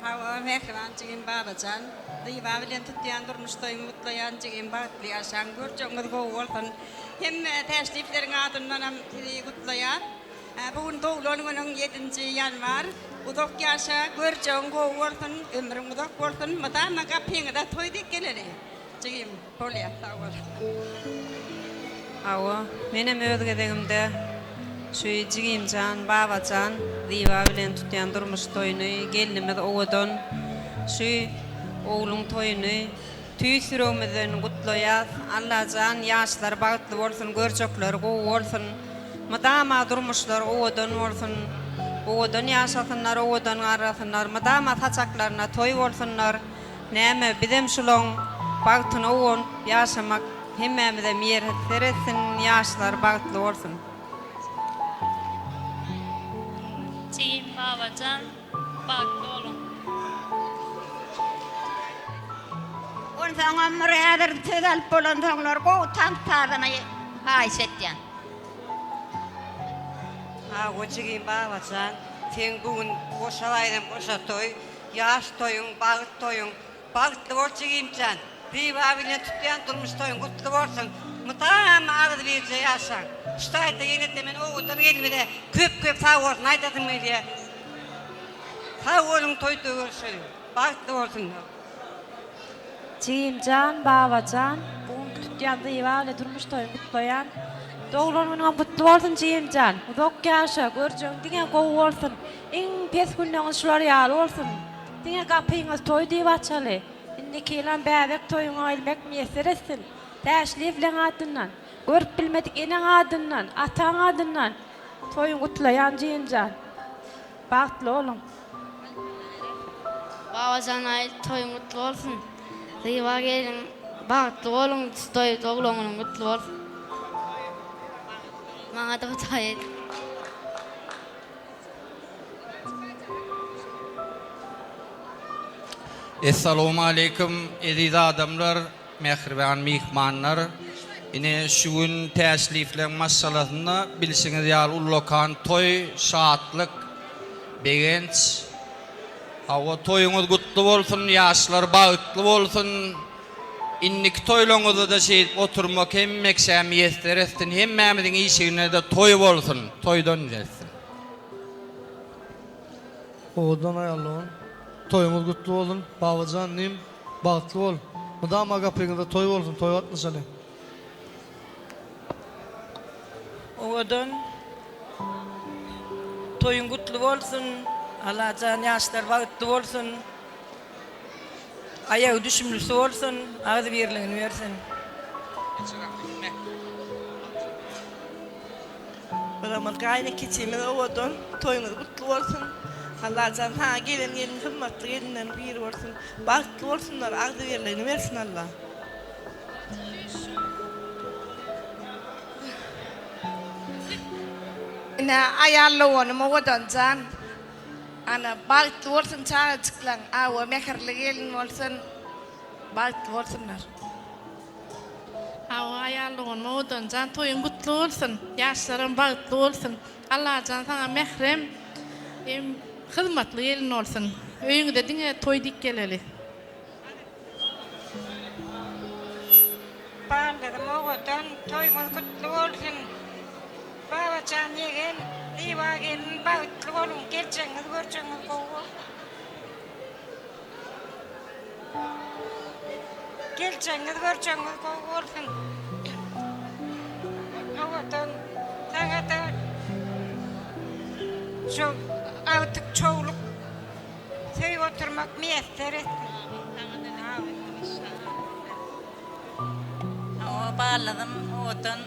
Hawa, mähriban jigim Babajan, Zyba bilen tutýan durmuş toýuňy gutlaýan jigim bagtly ýaşaň, görjegiňiz gowy bolsun. Hemme täşlifleriň adyndanam sizi gutlaýan. Bu gün doglan günüň ýedinji ýanwar. Uzak ýaşa, görjegiň gowy bolsun, ömrüň uzak bolsun, mydama gapyňyza toý dek geleli jigim. Bolýa, sag bol. Hawa, menem öz gezegimde şu jigimjan, Babajan, Zyba bilen tutýan durmuş toýuny, gelnimiz Owadan, şu ogluň toýuny tüýs ýüregimizden gutlaýas. Allajan ýaşlary bagtly bolsun, görjekleri gowy bolsun. Mydama durmuşlary owadan bolsun. Owadan ýaşasynlar, owadan garrasynlar, mydama saçaklaryna toý bolsunlar. Näme, bizem şulaň bagtyna guwanyp ýaşamak hemmämize miýesser etsin, ýaşlar bagtly bolsun. Jigim Babajan bagtly boluň. Onsoňam bir häzir söz alyp bolansoňlar gowy tans sazyny haýyş etýän. Hawa jigim Babajan seň bu gün goşa baýram goşa toý Ýaş toýuň, bagt toýuň, Bagtly bol jigimjan! Zyba bilen tutýan durmuş toýuň gutly bolsun! Mydama agzybirje ýaşaň! Şu taýda ýene-de men owadan gelnimize köp-köp sag bolsun aýdasym gelýär. Sag boluň toýda görüşeliň! Bagtly bolsunlar! Jigimjan, Babajan, bu günki tutýan Zyba bilen durmuş toýuňy gutlaýan. Doglan günüňem gutly bolsun jigimjan! Uzak ýaşa, görjegiň diňe gowy bolsun! Iň pes günleňiz şular ýaly bolsun. Diňe gapyňyz toý diýip açaly. Indiki ýylam bäbek toýuňa gelmek miýesser etsin. Täşliýewleň adyndan, görüp bilmedik eneň adyndan, ataň adyndan toýuňy gutlaýan jigimjan. Bagtly boluň. Babajan aý toýuň gutly bolsun. Zyba gelin bagtly boluň toý doglan günüň gutly bolsun. Maňada Hudaý et. Essalawmaleýkim eziz adamlar, mähriban myhmanlar. Ine şu gün Täşliýewleň maşgalasynda bilşiňiz ýaly ullakan toý, şatlyk, begenç. Hawa toýuňyz gutly bolsun, ýaşlar bagtly bolsun. Indiki toýlaňyzda-da şeýdip oturmak hemmekşä miýesser etsin, hemmämiziň işiginde-de toý bolsun, toýdan gelsin. Owadan aýal dogan. Toýuňyz gutly bolsun. Babajan inim bagtly bol. Mydama gapyňyzda toý bolsun, toý gatnaşalyň. Owadan. Toýuň gutly bolsun. Allajan ýaşlar bagtly bolsun. Aýagy düşümlisi bolsun, agzybirligini bersin. Gyzymyz gaýyn kiçimiz owadan toýuňyz gutly bolsun Allajan saňa gelen gelin hyzmatly gelinleriň biri bolsun bagtly bolsunlar agzybirligini bersin Allah. Ine aýal doganym owadanjan. Ana bagtly bolsun çagajyklaň awa mähirli gelin bolsun bagtly bolsunlar. Hawa aýal doganym Owadanjan toýuň gutly bolsun ýaşlaram bagtly bolsun Allajan saňa mährem hem hyzmatly gelin bolsun öýüňize diňe toý diýip geleli. Baldyzym owadan toýuňyz gutly bolsun Babajan ýegen Zyba gelin bagtly boluň geljegiňiz görjegiňiz gowy bolsun. Geljegiňiz görjegiňiz gowy bolsun. Owadan saňada şu agtyk çowluk söýüp oturmak miýesser etsin. Hawa ballazym owadan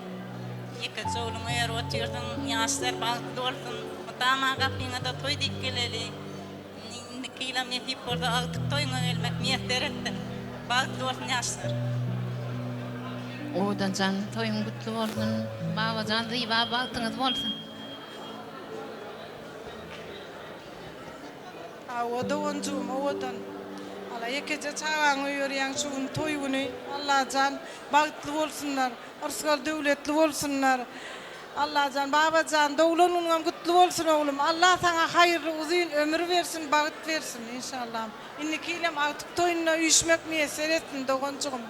ýekeje ogluňa öýerip otyrsyň ýaşlar bagtly bolsun mydama gapyňada toý diýip geleli indiki ýylam nesip bolsa agtyk toýuňa gelmek miýesser etsin bagtly bolsun ýaşlar. Owadanjan toýuň gutly bolsun Babajan Zyba bagtyňyz bolsun. Hawa doganjygym owadan. Ala ýekeje çagaňy öýerýäň şu gün toý güni Allajan bagtly bolsunlar yrsgal döwletli bolsunlar Allajan Babajan doglan günüňem gutly bolsun oglum Allah saňa haýyrly uzyn ömür bersin bagt bersin inşallah indiki ýylam agtyk toýunda üýşmek miýesser etsin doganjygym.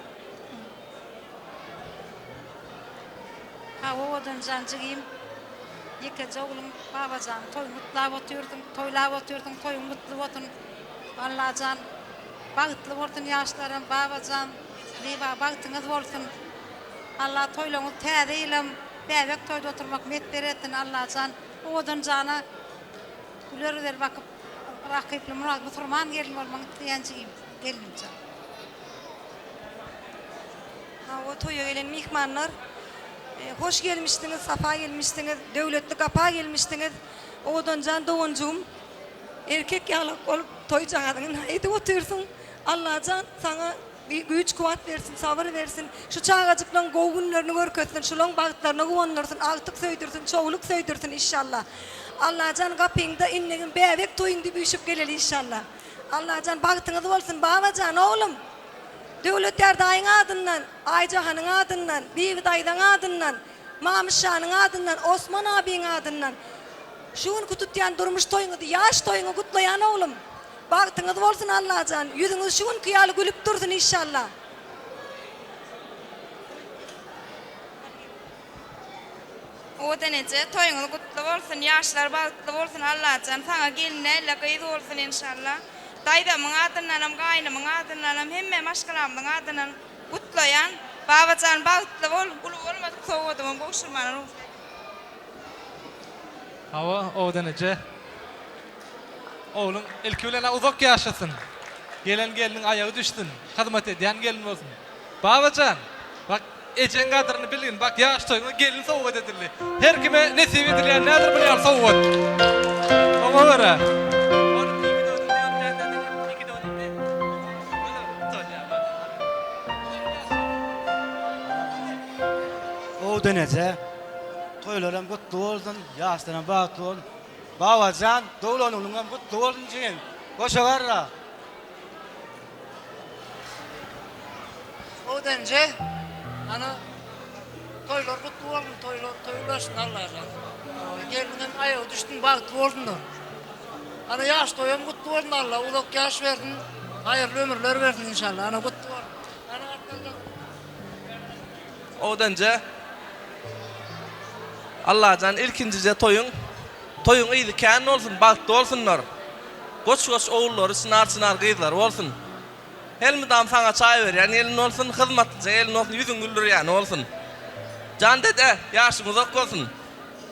Hawa owadanjan jigim ýekeje ogluň Babajanyň toýuny gutlap otyrsyň toýlap otyrsyň toýuň gutly bolsun Allajan bagtly bolsun ýaşlaram Babajan Zyba bagtyňyz bolsun Alla toýlaňyz täze ýylam bäbek toýda oturmak miýesser etsin Allajan owadanjana güler güzel bakyp rakyply myrat musurman gelin bolmagyňy isleýän jigim gelnimjan. Hawa, toýa gelen myhmanlar, hoş gelmişsiňiz, sapa gelmişsiňiz, döwletli gapa gelmişsiňiz. Owadanjan doganjygym, erkek ýalak bolup toýjagazyňy naý edip otyrsyň. Allajan saňa güýç-kuwwat bersin, sabyr bersin. Şu çagajyklaň gowy günlerini görkezsin, şulaň bagtlaryna guwandyrsyn, agtyk söýdürsin, çowluk söýdürsin işşallah. Allajan gapyňda indigim bäbek toýuň diýip üýşüp geleli işşallah. Allajan bagtyňyz bolsun Babajan oglum. Döwletýar daýyň adyndan, Aýjahanyň adyndan, Bibi daýzaň adyndan, Mamyş şanyň adyndan, Osman abyň adyndan şu günki tutýan durmuş toýuňyzy, ýaş toýuňy gutlaýan oglum. Bagtyňyz bolsun Allajan, ýüzüňiz şu günki ýaly gülüp dursun işşalla. Owadan eje toýuňyz gutly bolsun ýaşlar bagtly bolsun Allajan saňa gelin dälde gyz bolsun enşalla daýzamyň adyndanam gaýnymyň adyndanam hemme maşgalamyzyň adyndan gutlaýan Babajan bagtly bol uly bolmadyk sowgadymam gowşurmana rugsat ediň. Hawa Owadan eje. Ogluň ilki bilen-ä uzak ýaşasyn. Gelen gelniň aýagy düşsün. Hyzmat edýän gelin bolsun. Babajan, bak, ejeň gadyryny bilgin, bak, ýaş toýuňa gelin sowgat edildi. Her kime nesip edilýän däldir bu ýaly sowgat. Oňa görä. Owadan eje, toýlaram gutly bolsun, ýaşlaram bagtly bolsun. Babajan, doglan günüňem gutly bolsun jigim. Goşa garra. Owadanjy ana toýlar gutly bolsun toýlar toý ulaşsyn Allajan. Gelniňem aýagy düşsün bagtly bolsunlar. Ana ýaş toýam gutly bolsun Alla uzak ýaş bersin haýyrly ömürler bersin inşallah ana gutly bolsun. Ana Allajan. Owadanjy Allajan ilkinjije toýuň toýuň yzy kän bolsun bagtly bolsunlar. Goç goç ogullary çynar çynar gyzlary bolsun. Elmydam saňa çaý berýän gelin bolsun, hyzmatlyja gelin bolsun, ýüzüňi güldürýäni bolsun. Jan dede, ýaşyň uzak bolsun.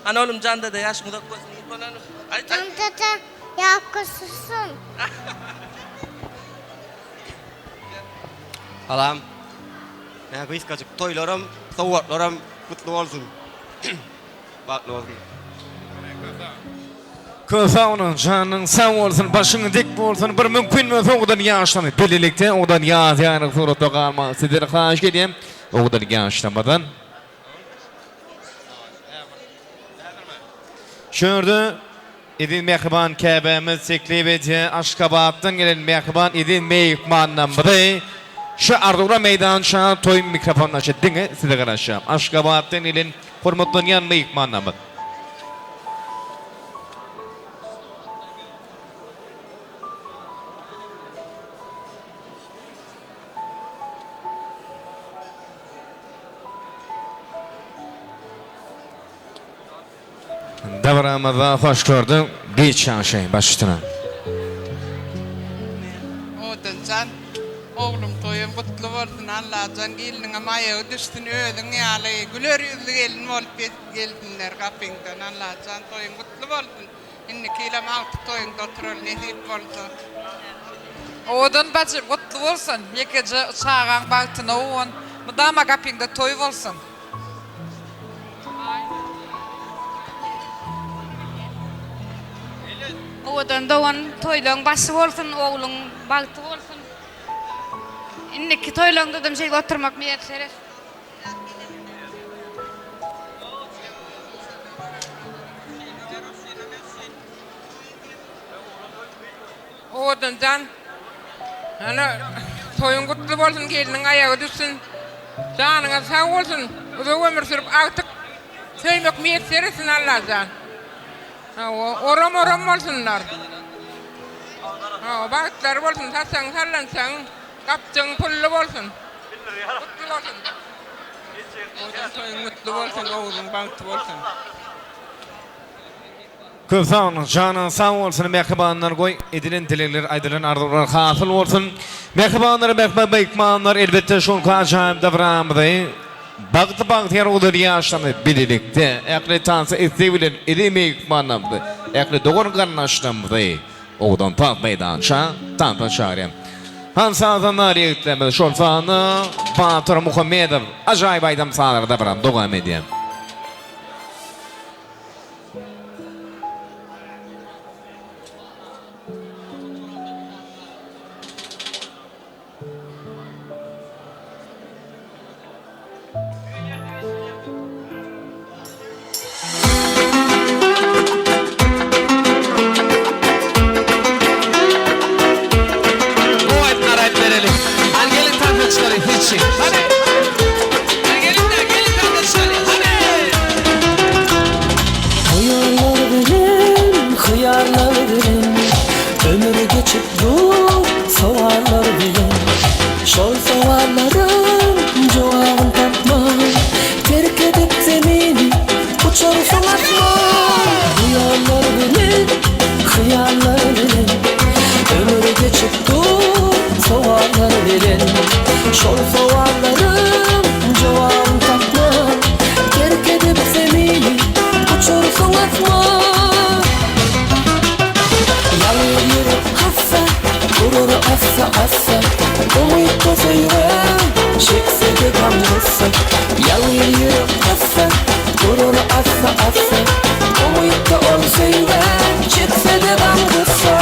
Hany oglum Jan dede ýaşyň uzak bolsun diýip bolany. Aýt aýt. Jan dede ýakasysyn. Salam. Mä gysgajyk toýlaram, sowgatlaram gutly bolsun. Bagtly bolsun. Köp sag boluň janyň sag bolsun başyň dik bolsun bir mümkin bolsa owadan ýaşlamy bilelikde owadan ýazýarys suratda galmagy sizden haýyş edýän owadan ýaşlamadan. Şu ýerde eziz mähriban käbämiz teklip edýär Aşgabatdan gelen mähriban eziz myhmanlarymyzy şu Arzuwlar meýdança toý mikrofonyny açyp diňe size garaşýar Aşgabatdan gelen hormatlanýan myhmanlarymyz. Dabaramyzda hoş gördük. Giç ýagşy baş üstüne. Owadanjan. Oglum toýuň gutly bolsun Allajan gelniňem aýagy düşsün özüň ýaly güler ýüzli gelin bolup gelsinler gapyňdan Allajan toýuň gutly bolsun indiki ýylam agtyk toýuňda oturaly nesip bolsa. Owadan bajym gutly bolsun ýekeje çagaň bagtyna guwan mydama gapyňda toý bolsun. Owadan dogan toýlaň başy bolsun ogluň bagty bolsun indiki toýlaňdadam şeýdip oturmak miýesser etsin. Owadanjan ana toýuň gutly bolsun gelniň aýagy düşsün janyňyz sag bolsun uzak ömür sürüp agtyk söýmek miýesser etsin Allajan hawa oram oram bolsunlar hawa bagtlary bolsun saçagyň sallançagyň gapjygyň pully bolsun gutly bolsun. Owadan toýuň gutly bolsun ogluň bagty bolsun. Köp sag boluň, janyňyz sag bolsun mähribanlar goý edilen dilegler aýdylan arzuwlar hasyl bolsun. Mähribanlar mähriban myhmanlar elbetde şonky ajaýyp dabramyzy bagtly bagtyýar uzyn ýaşlarymyzy bilelikde ähli tansa isleg bilen eziz myhmanlarymyzy ähli dogan garyndaşlarymyzy owadan tans meýdança tansa çagyrýan. Tans sazandar ýigitlerimiz şol sanda Batyr Muhammedow ajaýyp aýdym sazlary dabarany dowam edýär. Gowy aýdymlar aýdyp bereli. Hany geliň tansa çykalyň siz çi. Hany. Hany geliňdä geliň tansa çykalyň. Hany. Hyýallar bilen, hyýallar bilen Ömür geçip dur sowallar bilen Şol sowallaryň jogabyn tapman Terk edip zemini uçarsyň asman Hyýallar bilen, hyýallar bilen Ömür geçip dur sowallar bilen Şol sowallaryň jogabyn tapman Terk edip zemini uçarsyň asman Ýalňyz ýürek hassa Urar assa-assa Umytda söýgä Çekse-de gam-gussa Ýalňyz ýürek hassa Urar assa-assa Umytda ol söýgä Çekse-de gam-gussa.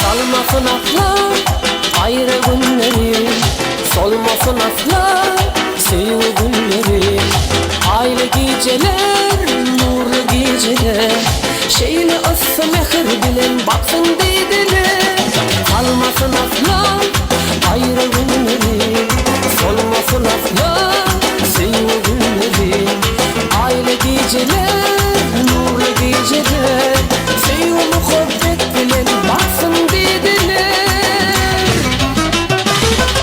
Salmasyn asla aýra günleri, Solmasyn asla söýgi gülleri. Aýly gijeler, nurly gijeler, Şeýle yssy mähir bilen baksyn diýdiler. Salmasyn asla aýra günleri, Solmasyn asla söýgi gülleri. Aýly gijeler, nurly gijeler, Söýgi muhabbet bilen baksyn diýdiler.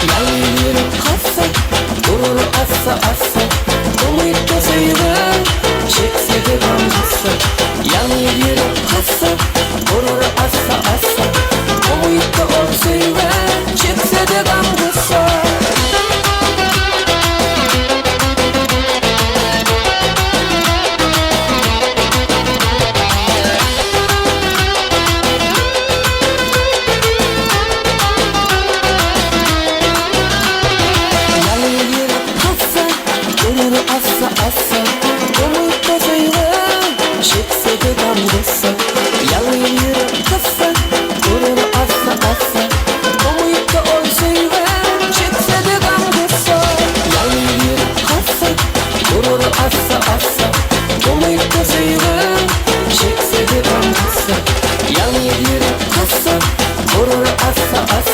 Ýalňyz ýürek hassa, Durar assa-assa, Umytda söýgä, Çekse-de gam-gussa. Ýalňyz ýürek hassa, Durar assa-assa, Umytda ol söýgä, Çekse-de gam-gussa. Ýalňyz ýürek hassa, Durar assa-assa, Umytda söýgä, Çekse-de gam-gussa. Ýalňyz ýürek hassa, Durar assa-assa, Umytda ol söýgä, Çekse-de gam-gussa. Ýalňyz ýürek hassa, Durar assa-assa, Umytda söýgä, Çekse-de gam-gussa. Ýalňyz ýürek hassa, Durar assa-assa.